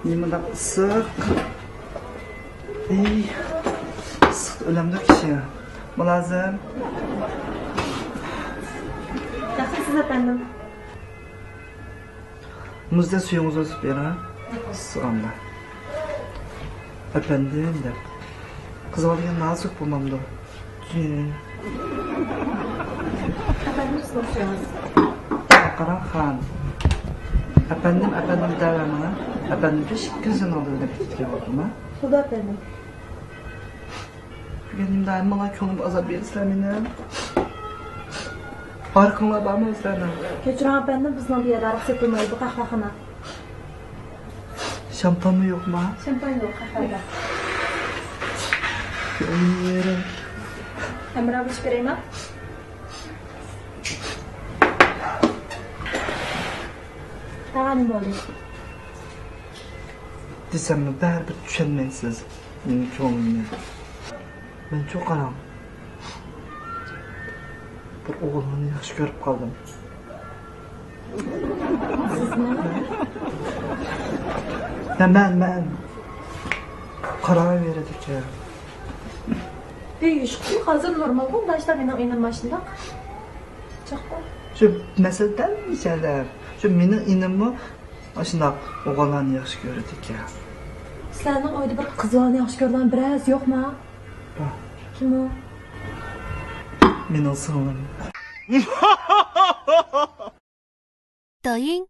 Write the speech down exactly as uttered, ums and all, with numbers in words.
نېمانداق ئىسسىق. ئەي، ئىسسىق ئۆلەمدۇ كىشى. مۇلازىم. ياخشىمسىز، ئەپەندىم؟ مۇزدەك سۈيىڭىزنى ئۇزىتىپ بېرىڭ، ھە؟ ئىسسىغاندا. ئەپەندىم دەپ. قىزىۋالغان نازۇك بولمامدۇ؟ ئەپەندىم، سىزنىڭ سۈيىڭىز. قاراڭ خان. ئەپەندىم، ئەپەندىم دەۋەرمەڭ. ئەپەندىم بىر ئىككى كۈن ئالدىدا كېتىپ كېلىۋاتىمەن. خۇدا ئەپەندىم. بۈگۈن دائىم ماڭا كۆڭلۈم ئازاب بېرىسىلەر مېنىڭ. پارىقىڭلار بارمۇ سىلەرنىڭ؟ كەچۈرۈڭ ئەپەندىم، بىزنىڭ بۇ يەردە ھاراق سېتىلمايدۇ، بۇ قەھۋەخانا. شامپانمۇ يوقما؟ شامپان يوق قەھۋەدە. كۆڭلۈم. ھەمراھ بولۇش بېرەيمۇ؟ تاغا نېمە بولدى؟ دېسەممۇ بەرىبىر چۈشەنمەيسىز مېنىڭ كۆڭلۈمنى. مەنچۇ قاراڭ، بىر ئوغۇلنى ياخشى كۆرۈپ قالدىم. سىزمۇ؟ ھە، مەن، مەن. قاراۋېرىدىكەن. ئەي، ھېچقىسى ھازىر نورمالغۇ، مۇنداق ئىشلار مېنىڭ ئىنىم ماشۇنداق. چاققۇ. شۇ مەسىلە دەل مۇشۇ يەردە. شۇ مېنىڭ ئىنىممۇ ئاشۇنداق ئوغۇللارنى ياخشى كۆرىدىكەن. سىلەرنىڭ ئۆيدە بىر قىز بالىنى ياخشى كۆرىدىغان بىرەرسى يوقما؟ بار. كىم ئۇ؟ مېنىڭ سىڭلىم. دويىڭ